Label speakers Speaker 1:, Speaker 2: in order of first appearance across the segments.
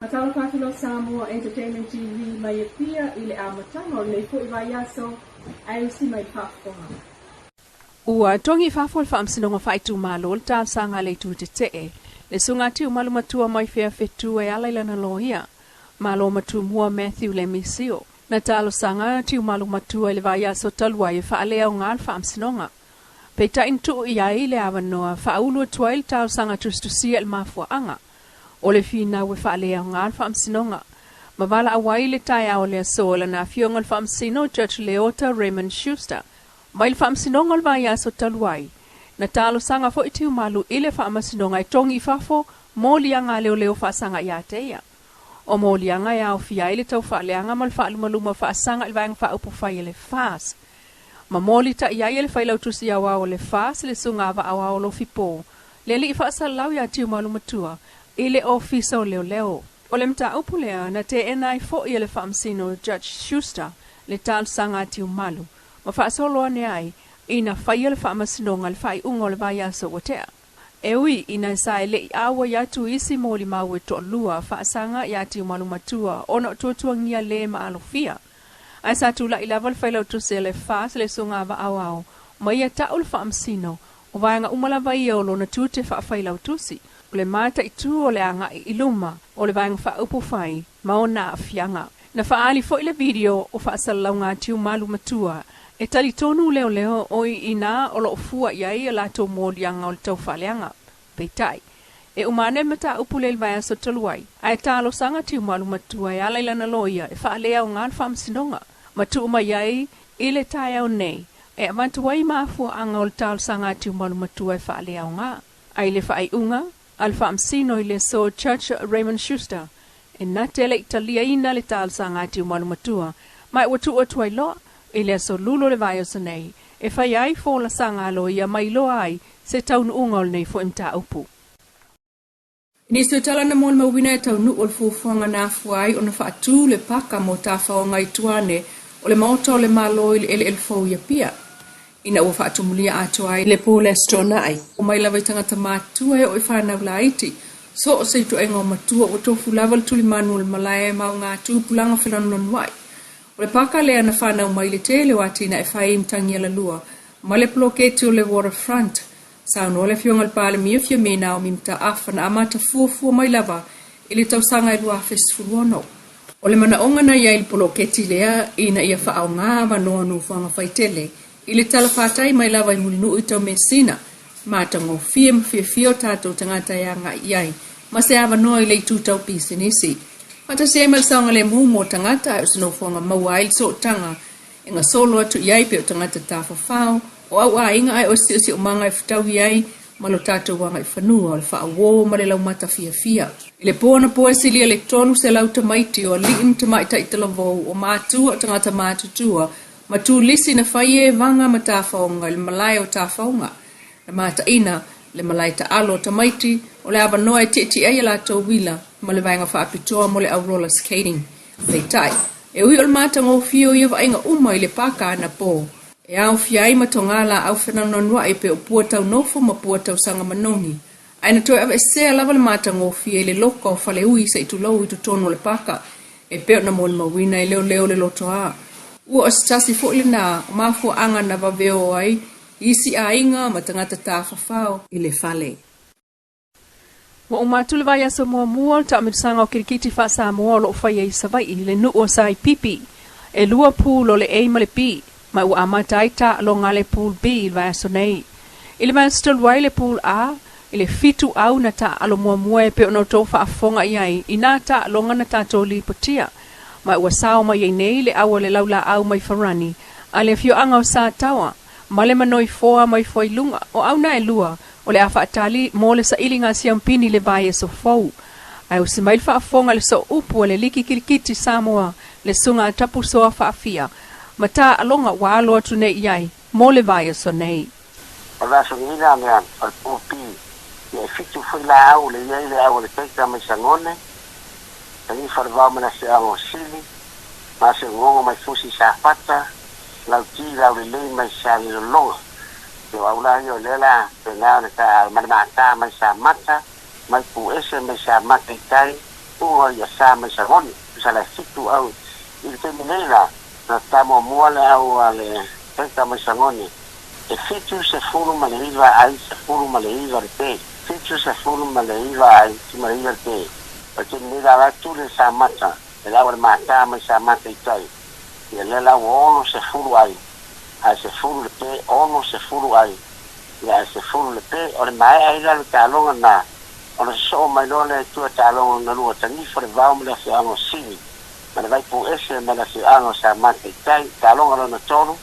Speaker 1: Faatalofa atu loa Samoa Entertainment TV mai Apia i le amataga o lenei foi vaiaso ae usi mai le faafofoga.
Speaker 2: Ua togi i fafo e le Faamasinoga Faaitumalo le talosaga a le Itu Tetee, le Susuga Tiumalu Matua mai Feafetu e ala i lana loia, Malo Matumua Matthew Lemisio. Na talosaga Tiumalu Matua i le vaiaso talu ai e faaleaoga le Faamasinoga. Peitai na tuu i ai le avanoa faaulu atu ai le talosaga tusitusia i le mafuaaga o le finau e faaleaoga le Faamasinoga. Ma valaau ai le taeao o le aso e lana Afioga i le Faamasino Judge Leota Raymond Schuster mai le Faamasinoga o le vaiaso talu ai. Na talosaga foi Tiumalu i le Faamasinoga e togi i fafo moliaga a leoleo faasaga ia te ia. O moliaga e aofia ai le taufaaleaga ma le faalumaluma faasaga i le Vaega Faaupufai a le FAS. Ma molitai ai e le Failautusi Aoao o le FAS le Susuga a Vaaoao Lofipo, le alii faasalalau ia Tiumalu Matua i le Ofisa o Leoleo. O le mataupu lea na teena ai foi e le Faamasino Judge Schuster le talosaga a Tiumalu ma faasolo ane ai ina faia le faamasinoga i le faaiuga o le vaiaso ua tea. E ui ina sa e le i auai atu isi molimau e toalua faasaga ia Tiumalu Matua ona o tuatuagia le maalofia, ae sa tulai lava le Failautusi a le FAS le Susuga a Vaaoao ma ia ta'u le Faamasino o vaega uma lava ia o lona tiute faafailautusi, o le mataitu o le agai i luma o le Vaega Faaupufai ma ona aafiaga. Na faaali foi le video o faasalalauga a Tiumalu Matua e talitonu leoleo o i inā o lo o fua i ai a latou moliaga o le taufaaleaga. Peitai, e uma ane le mataupu lea i le vaiaso talu ai, ae talosaga Tiumalu Matua e ala i lana loia e faaleaoga le faamasinoga ma tuu mai ai i le taeao nei e avatu ai mafuaaga o le talosaga a Tiumalu Matua e faaleaoga. Ai le faaiuga a le Faamasino i le aso Judge Raymond Schuster e na te le i taliaina le talosaga a Tiumalu Matua ma ua tuu atu ai loa i le aso Lulo le vaiaso nei e fai ai folasaga a loia ma iloa ai se taunuuga o lenei foi mataupu.
Speaker 1: I nisi o tala na molimauina e taunuu o le fuafuaga na afua ai ona faatu le paka mo tafaoga i tua ane o le Maota o le Malo i le eleele fou i Apia, ina ua faatumulia atoa ai le po le Aso Toonai. Mai lava i tagata matutua e oo i fanau laiti, so o se ituaiga o matua ua tofu lava le tulimanu o le malae ma o tupulaga felanulanuai. O le paka lea na fanau mai le tele o atinae fai i Matagialalua ma le poloketi o le Waterfront. Saunoa le Afioga i le Palemia Fiame Naomi Mataafa na amata fuafua mai lava i le tausaga e 2016. O le manaoga na i ai le poloketi lea ina ia faaaoga avanoa nofoaga faitele i le talafatai mai lava i Mulinuu i Taumeasina, matagofie ma fiafia o tatou tagata e agai i ai, ma se avanoa i le itu tau pisinisi. Faatasi ai ma le saogalemu mo tagata ae o se nofoaga maua ai le sootaga e gasolo atu i ai pe o tagata tafafao, o au aiga ae o se siosiomaga e fetaui ai ma lo tatou agaifanua o le faauō ma le laumata fiafia. I le po anapo e silia le 300 tamaiti o alii ma tamaitai talavou o matua o tagata matutua ma tulisi na fai e vaga ma tafaoga i le malae o tafaoga. Na mataina le malae taalo o tamaiti o le avanoa e tietie ai a latou uila ma le vaega faapitoa mo le au roller skating. Peitai, e ui o le matagofie o ia vaaiga uma i le paka anapo, e aofia ai ma togā laau fenanunanuai pe o pua taunofo ma pua tausaga manogi, ae na toe aveesea lava le matagofie i le loka o faleui se'i tulou i totonu o le paka, e pei ona molimauina e leoleo le lotoā. Ua o se tasi foi lenā o mafuaaga na vave o ai isi aiga ma tagata tafafao i le fale.
Speaker 2: Ua uma atu le vaiaso muamua o le taamilosaga o kirikiti faa-Samoa o lo o faia i Savaii i le nuu o Saipipi. E lua pool o le A ma le B, ma ua amata ai taaloga a le pool B i le vaiaso nei. I le vaiaso talu ai le pool A, i le 7 au na taaalo muamua e pei ona outou faafofoga i ai i nā taaloga na tatou lipotia, ma ua sao mai ai nei le au a le laulaau mai Farani a le afioaga o Sataoa ma le Manoifoa mai Fuailuga. O au na e lua o le a faatali mo le sailiga siampini i le vaiaso fou. Ae usi mai le faafofoga i le sooupu a le Liki Kilikiti Samoa, le Susuga a Tapusoa Faafia, ma taaloga ua alo atu nei i ai mo le vaiaso nei.
Speaker 3: O le aso nei la mea o le pō pi, ia e 7 foi laau le i ai le au o le peita mai Sagone, tanifa o le vao mai le afioaga o Sili, ma se gogo mai Fusi Safata, lau ti lau lelei mai Salelologa. Ia o au la ia o lea la pena o le ta ma le maata mai Samata, mai Puese mai Samata i tai, Uga o le iasa mai Sagone, tusa la e fitu au. I le taimi nei la, na ta muamua le au a le taita mai Sagone, e 79 ai 19 le pe. 79 ai 19 le pe. O le taimi nei la, la e tuli le Samata, le au a le mata mai Samata i tai. Ia lea la ua 60 ai, ae 10 le pe, 60 ai, ia ae 10 le pe. O le maea ai la le taaloga na, ona sosoo mai loa lea i tua taaloga lona lua, tagifo le vao ma le afioaga o Sili, ma le Vaipu-ese ma le afioaga o Samata i tai. Taaloga lona tolu,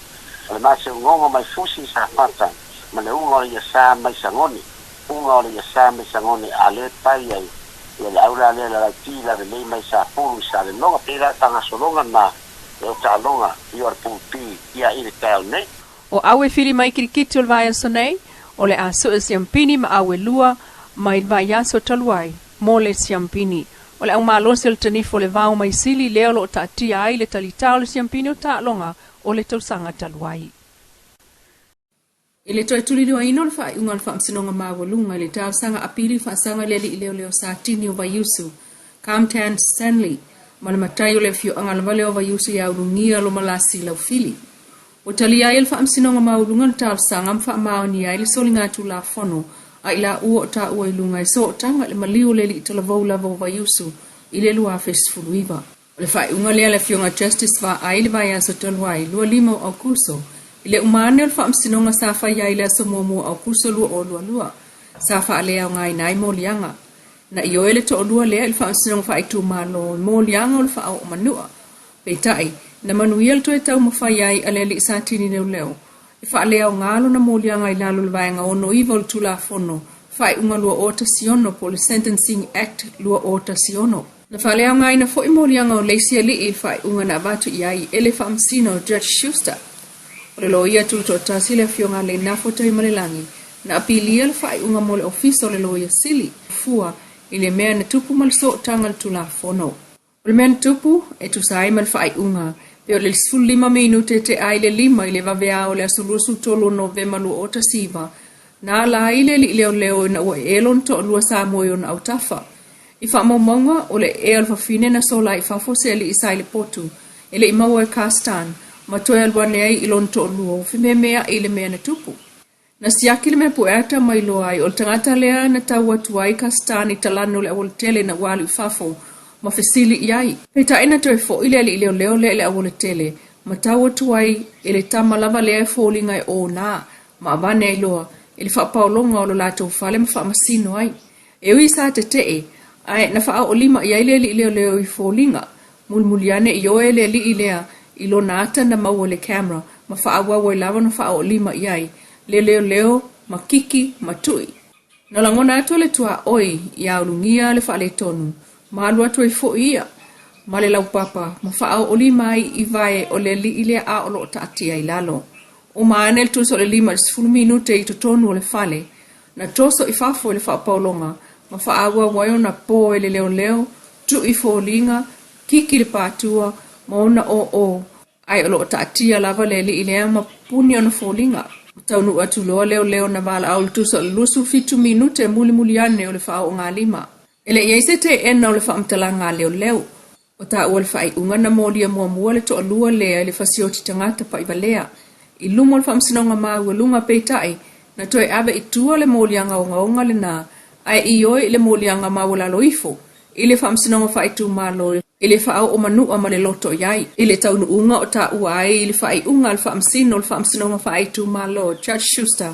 Speaker 3: o le Maseugogo mai Fusi i Safata, ma le uga o le Iasa mai Sagone, uga o le Iasa mai Sagone, a lea pai ai ia le au la lea lalaiti lavelei mai Sapulu i Salelologa. Pei la faagasologa na e o taaloga i o le Pulpi ia i le taeao nei.
Speaker 2: O au e fili mai kirikiti o le vaiaso nei, o le a sue siampini ma au e lua mai le vaiaso talu ai mo le siampini. O le aumalosi o le tanifo o le vao mai sili lea o lo o taatia ai le talitā o le siampini o taaloga o le tausaga talu ai.
Speaker 1: I le toe tuliliuaina o le faaiuga a le Faamasinoga Maualuga i le talosaga apili faasaga i le alii leoleo Satini o Vaiusu, Kamtan Stanley, ma le matai o le afioaga lava lea o Vaiusu ia Ulugia Lomalasi Laufili. Ua talia ai e le Faamasinoga Maualuga le talosaga ma faamaonia ai le soligatulafono a i laua o taua i luga e sootaga i le maliu o le alii talavou lava o Vaiusu i le 2019. O le faaiuga lea a le Afioga Justice Vaai i le vaiaso talu ai, 25 o Aokuso, i le uma ane o le faamasinoga sa fai ai i le aso 1 o Aokuso 2022, sa faaleaogaina ai moliaga. Na ioe le toalua lea i le faamasinoga faaitumalo i moliaga o le faaoo manua. Peitai, na manuia le toe taumafai ai a le alii Satini Leoleo e faaleaoga lona moliaga i lalo o le Vaega 69 o le Tulafono Faaiuga 2016 po o le Sentencing Act 2016. Na faaleaogaina foi moliaga o le isi alii i le faaiuga na avatu i ai e le Faamasino Judge Schuster. O le loia tutoatasi le Afioga a Leinafo Taimalelagi na apilia le faaiuga mo le Ofisa o le Loia Sili fua i le mea na tupu ma le sootaga i le Tulafono. O le mea na tupu, e tusa ai ma le faaiuga, pe o le 15 minute te ai le lima i le vaveao o le aso 23 o Novema 2019, na ala ai le alii leoleo ina ua ee lona toalua Samoa i ona autafa. I faamaumauga, o le ee o le fafine na sola ai i fafo se alii sa i le potu, e le i maua e Kastan, ma toe alu ane ai i lona toalua ua fememeai i le mea na tupu. Na siaki le mea pueata ma iloa ai o le tagata lea na tau atu ai Kastan i talane o le aualatele ina ua alu i fafo ma fesili i ai. Peitai na toe foi le alii leoleo lea i le aualatele ma tau atu ai i le tama lava lea e foliga e ona ma avane ai loa i le faapaologa o lo latou fale ma faamasino ai. E ui sa tetee, ae na faaoolima i ai le alii leoleo i foliga. Mulimuli ane ioe le alii lea i lona ata na maua i le camera ma faaauau ai lava ona faaoolima i ai le leoleo ma kiki ma tui. Na lagona atu e le tuaoi ia Ulugia le faaletonu ma alu atu ai foi ia ma le laupapa ma faaoolima ai i vae o le alii lea a o lo o taatia i lalo. Uma ane le tusa o le 5 i le 10 minute i totonu o le fale Na toso i fafo i le faapaologa ma faaauau ai ona po e le leoleo, tui foliga, kiki le patua ma ona oo, ae o lo o taatia lava le alii lea ma pupuni ona foliga. Ua taunuu atu loa leoleo na valaau i le tusa o le 27 minute mulimuli ane o le faaoogalima. E le i ai se teena o le faamatalaga a leoleo. O taua le faaiuga na molia muamua le toalua lea i le fasioti tagata paivalea i luma o le Faamasinoga Maualuga peitai na toe ave i tua le moliaga ogaoga lena ae ioe i le moliaga maualalo ifo i le Faamasinoga Faaitumalo i le faaoo manua ma le loto i ai i le taunuuga o taua ai i le faaiuga a le Faamasino o le Faamasinoga Faaitumalo Judge Schuster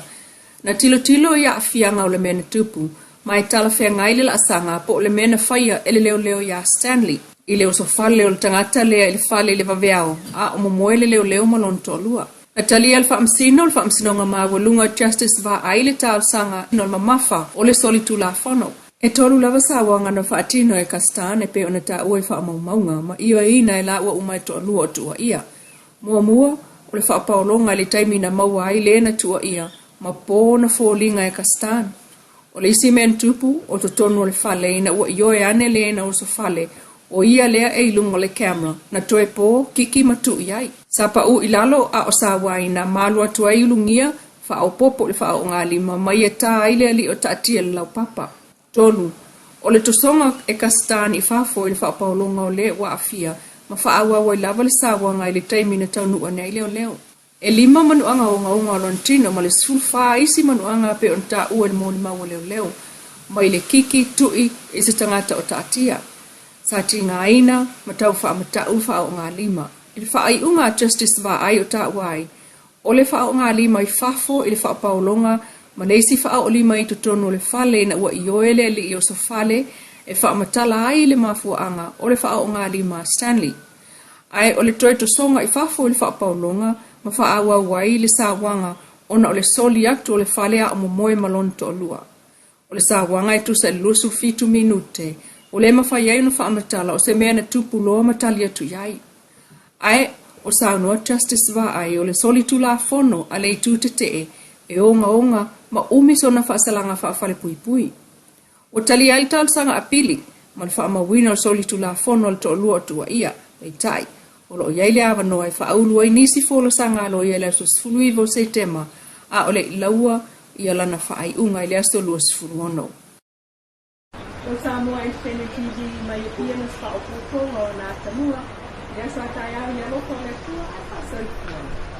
Speaker 1: Na tilotilo i aafiaga o le mea na tupu, ma e talafeagai le laasaga po o le mea na faia e le leoleo iā Stanley. I le osofale o le tagata lea i le fale i le vaveao, a o momoe le leoleo ma lona toalua. Na talia e le Faamasino o le Faamasinoga Maualuga Justice Vaai le talosaga o le mamafa o le solitulafono. E tolu lava sauaga na faatino e Kastan e pei ona taua i faamaumauga ma ioeina e laua uma e toalua o tuuaia. Muamua, o le faapaologa i le taimi na maua ai le na tuuaia ma po na foliga e Kastan. O le isi mea na tupu, o totonu o le fale ina ua ioe ane le na uso fale, o ia lea e i luga o le camera, na toe po, kiki ma tuu i ai. Sa pau i lalo a o sauaina ma alu atu ai ulugia, faaopoopo i le faaoogalima ma ia ta ai le alii o taatia i le laupapa. Tolu, O le tosoga e Kastan i fafo i le faapaologa o le ua aafia ma faaauau ai lava le sauaga i le taimi na taunuu ane ai leoleo. E lima manuaga ogaoga o lona tino ma le 14 isi manuaga e pei ona taua i le molimau a leoleo, mai le kiki tui i se tagata o taatia. Sa tigaina ma tau faamatau le faaoogalima. I le faaiuga a Justice Vaai o taua ai, o le faaoogalima i fafo i le faapaologa ma le isi faaoolima i totonu o le fale ina ua ioe le alii o Sofale e faamatala ai le mafuaaga o le faaoogalima a Stanley. Ae o le toe tosoga i fafo i le faapaologa ma faaauau ai le sauaga ona o le soli atu o le fale a o momoe ma lona toalua. O le sauaga e tusa i le 27 minute, ua le mafai ai ona faamatala o se mea na tupu loa ma tali atu i ai. Ae o saunoa Justice Vaai o le solitulafono a le itu tetee e ogaoga ma umi sona faasalaga faafalepuipui. Ua talia ai le talosaga apili ma le faamauina o le solitulafono a le toalua o Tuuaia, peitai, o lo o i ai le avanoa e faaulu ai nisi folasaga a loia i le aso 19 o Setema a o le i laua ia lana faaiuga i le aso 26.
Speaker 2: O Samoa Entertainment TV mai Apia ma se faaopoopoga o na atamua i le aso a taeao i le alofa o le Atua ae faasoifua.